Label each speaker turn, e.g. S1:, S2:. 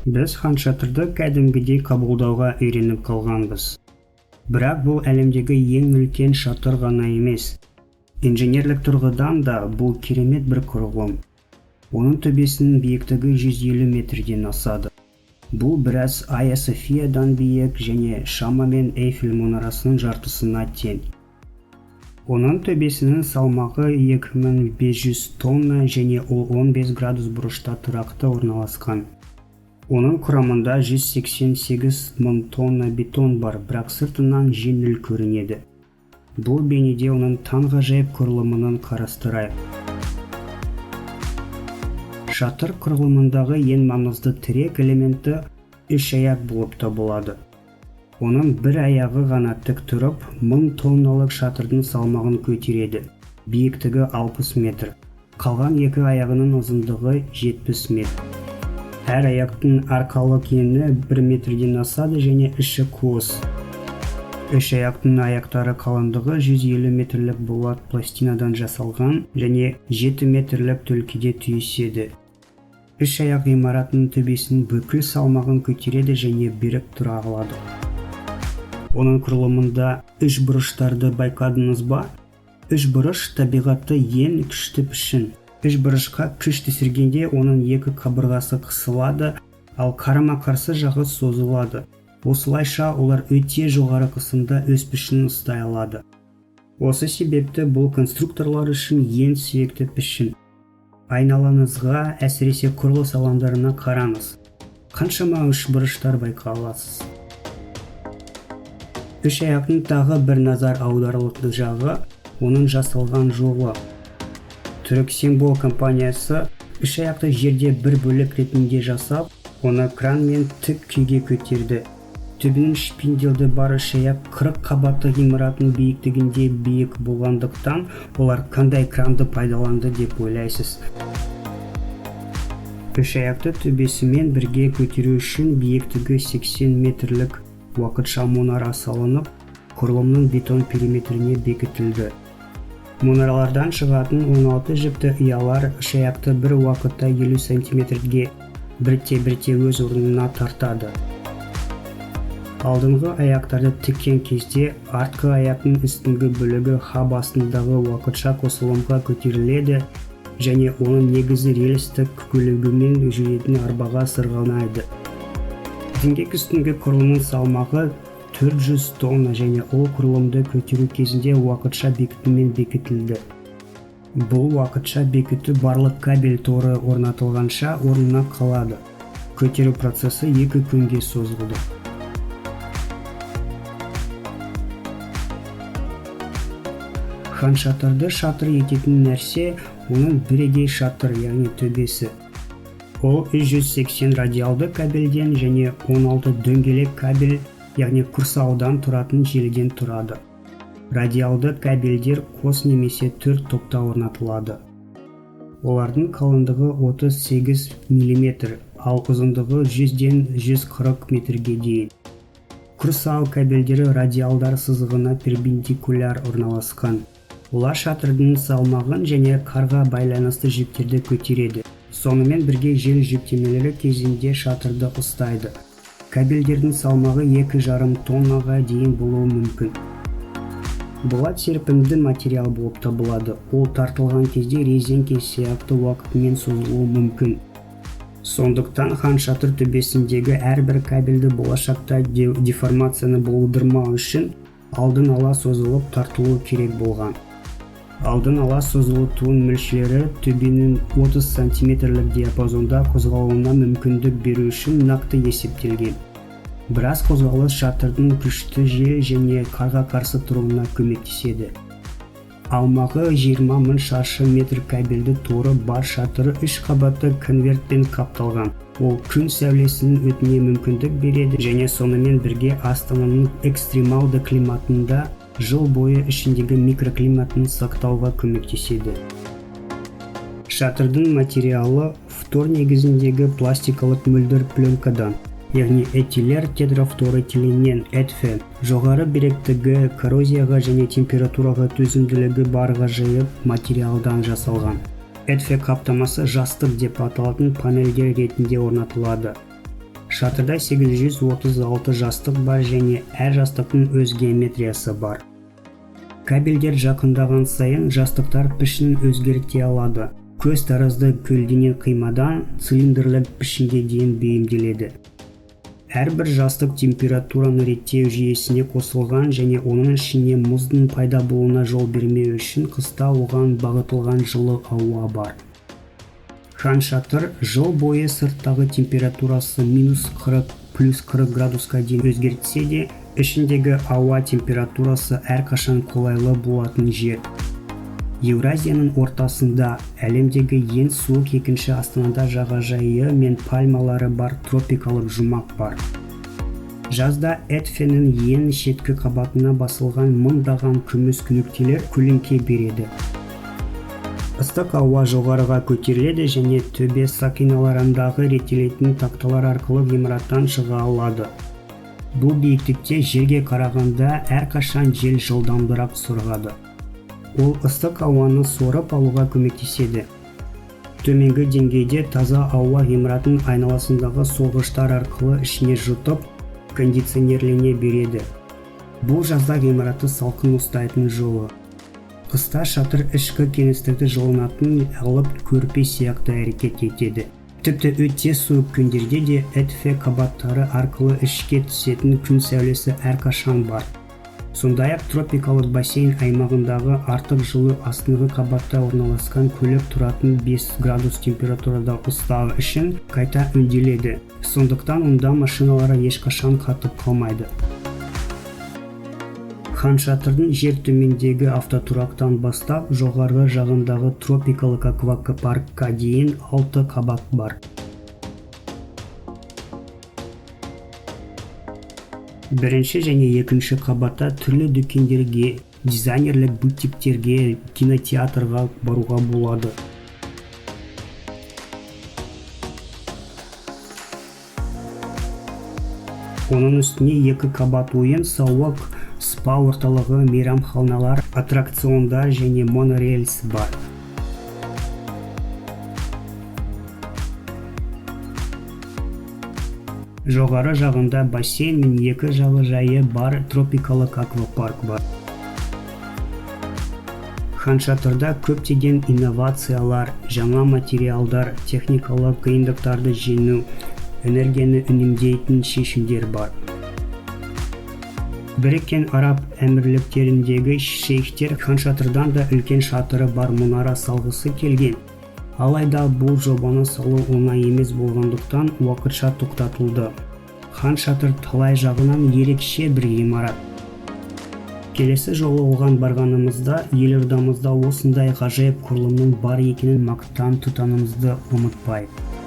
S1: Біз Хан Шатырды кәдімгідей қабылдауға үйреніп қалғанбыз. Бірақ бұл әлемдегі ең үлкен шатыр ғана емес. Инженерлік тұрғыдан да бұл керемет бір құрылым. Оның төбесінің биіктігі 150 метрден асады. Бұл біраз Айя Софиядан биік және шамамен Эйфель мұнарасының жартысына тең. Оның төбесінің салмағы 2500 тонна және ол 15 градус бұрышта тұрақты орналасқан. Оның құрамында 188 мың тонна бетон бар, бірақ сыртынан жеңіл көрінеді. Бұл бейнеде оның таңғажайып құрылымын қарастырайық. Шатыр құрылымындағы ең маңызды тірек элементі үш аяқ болып табылады. Оның бір аяғы ғана тік тұрып, 1000 тонналық шатырдың салмағын көтереді. Биіктігі 60 метр. Қалған екі аяғының ұзындығы 70 метр. Әр аяқтың арқалық ені 1 метрден асады және іші қуыс. Үш аяқтың аяқтары қалыңдығы 150 метрлік болат пластинадан жасалған және 7 метрлік төлкеде түйіседі. Үш аяқ ғимараттың төбесінің бүкіл салмағын көтереді және берік тұра алады. Оның құрылымында үш бұрыштарды байқадыңыз ба? Үш бұрыш табиғатты ең күшті пішін. Үш бұрышқа күш түсіргенде оның екі қабырғасы қысылады, ал қарама-қарсы жағы созылады. Осылайша олар өте жоғары қысымда өз пішінін ұстай алады. Осы себепті бұл конструкторлар үшін ең сүйікті пішін. Айналаңызға, әсіресе құрылыс алаңдарына қараңыз. Қаншама үш бұрыштар байқай аласыз. Үш аяқтың тағы бір назар аударарлық жағы оның жасалған жолы. Түрік Симбол компаниясы үш аяқты жерде бір бөлік ретінде жасап, оны кранмен тік күйге көтерді. Төбенің шпинделді бар үш аяқ 40 қабатты ғимараттың биіктігінде биік болғандықтан, олар қандай кранды пайдаланды деп ойлайсыз? Үш аяқты төбесімен бірге көтеру үшін биіктігі 80 метрлік уақытша мұнара салынып, құрылымның бетон периметріне бекітілді. Мұнаралардан шығатын 16 жіпті ұялар үш аяқты бір уақытта 50 сантиметрге бірте-бірте өз орнына тартады. Алдыңғы аяқтарды тіккен кезде артқы аяқтың үстіңгі бөлігі хаб астындағы уақытша қосылымға көтеріледі және оның негізі рельсті көлігімен жүретін арбаға сырғанайды. Діңгек үстіңгі құрылымның салмағы 400 тонна және ол құрылымды көтеру кезінде уақытша бекітумен бекітілді. Бұл уақытша бекіту барлық кабель торы орнатылғанша орнына қалады. Көтеру процесі 2 күнге созылды. Хан Шатырды шатыр ететін нәрсе оның бірегей шатыр, яғни төбесі. Ол 380 радиалды кабельден және 16 дөңгелек кабель, яғни құрсаудан тұратын желіден тұрады. Радиалды кабельдер қос немесе 4 топта орнатылады. Олардың қалыңдығы 38 мм, ал ұзындығы 100-ден 140 метрге дейін. Құрсау кабельдері радиалдар сызығына перпендикуляр орналасқан. Олар шатырдың салмағын және қарға байланысты жүктерді көтереді. Сонымен бірге жел жүктемелері кезінде шатырды ұстайды. Кабельдердің салмағы 2,5 тоннаға дейін болуы мүмкін. Болат серпімді материал болып табылады. Ол тартылған кезде резеңке сияқты уақытымен созылуы мүмкін. Сондықтан Хан Шатыр төбесіндегі әрбір кабельді болашақта деформацияны болдырмау үшін алдын ала созылып тартылуы керек болған. Алдын ала созылтуының мөлшері төбенің 30 сантиметрлік диапазонда қозғалуына мүмкіндік беру үшін нақты есептелген. Біраз қозғалыс шатырдың күшті жел және қарға қарсы тұруына көмектеседі. Аумағы 20 мың шаршы метр кабельді торы бар шатыры үш қабатты конвертпен қапталған. Ол күн сәулесінің өтіне мүмкіндік береді және сонымен бірге Астананың экстремалды климатында жыл бойы ішіндегі микроклиматын сақтауға көмектеседі. Шатырдың материалы фтор негізіндегі пластикалық мөлдір пленкадан, яғни этилен тетрафторэтиленнен ЭТФЕ, жоғары беріктігі, коррозияға және температураға төзімділігі бар ғажайып материалдан жасалған. ЭТФЕ қаптамасы жастық деп аталатын панельдер ретінде орнатылады. Шатырда 836 жастық бар және әр жастықтың өз геометриясы бар. Кабельдер жақындаған сайын жастықтар пішінін өзгерте алады. Көз таразды көлденең қимадан цилиндрлік пішінге дейін бейімделеді. Әрбір жастық температураны реттеу жүйесіне қосылған және оның ішіне мұздың пайда болуына жол бермеу үшін қыста оған бағытталған жылы ауа бар. Хан Шатыр жыл бойы сырттағы температурасы минус 40 плюс 40 градусқа дейін өзгертсе де, ішіндегі ауа температурасы әрқашан қолайлы болатын жер. Еуразияның ортасында, әлемдегі ең суық екінші астанада жағажайы мен пальмалары бар тропикалық жұмақ бар. Жазда Эдфенің ең шеткі қабатына басылған мыңдаған күміс нүктелер көлеңке береді. Ыстық ауа жоғарыға көтеріледі және төбе сақиналарындағы реттелетін тақталар арқылы ғимараттан шыға алады. Бұл биіктікте жерге қарағанда әрқашан жел жылдамырақ соғады. Ол ыстық ауаны сорып алуға көмектеседі. Төменгі деңгейде таза ауа ғимараттың айналасындағы сорғыштар арқылы ішіне жұтып, кондиционерлене береді. Бұл жазда ғимаратты салқын ұстайтын жолы. Қыста шатыр ішкі кеңістікті жылынатын алып көрпе сияқты әрекет етеді. Тіпті өте суық күндерде де Эдфе қабаттары арқылы ішке түсетін күн сәулесі әрқашан бар. Сондай-ақ тропикалық бассейн аймағындағы артық жылу астыңғы қабатта орналасқан көлік тұратын 5 градус температурада ұстау үшін қайта өңделеді. Сондықтан онда машиналар ешқашан қатып қалмайды. Хан Шатырдың жер төмендегі автотұрақтан бастап жоғарғы жағындағы тропикалық аквапаркқа дейін 6 қабат бар. Бірінші және екінші қабатта түрлі дүкендерге, дизайнерлік бутиктерге, кинотеатрға баруға болады. Оның үстіне екі қабат ойын, сауық, спа орталығы, мейрамханалар, аттракциондар және монорельс бар. Жоғары жағында бассейн мен екі жағажайы бар тропикалық аквапарк бар. Хан Шатырда көптеген инновациялар, жаңа материалдар, техникалық қиындықтарды жеңу, энергияны үнемдейтін шешімдер бар. Біріккен Араб Әмірліктеріндегі шейхтер Хан Шатырдан да үлкен шатыры бар мұнара салғысы келген. Алайда бұл жобаны салу оңай емес болғандықтан уақытша тоқтатылды. Хан Шатыр талай жағынан ерекше бір ғимарат. Келесі жолы оған барғанымызда елордамызда осындай ғажайып құрылымның бар екенін мақтан тұтанымызды ұмытпайық.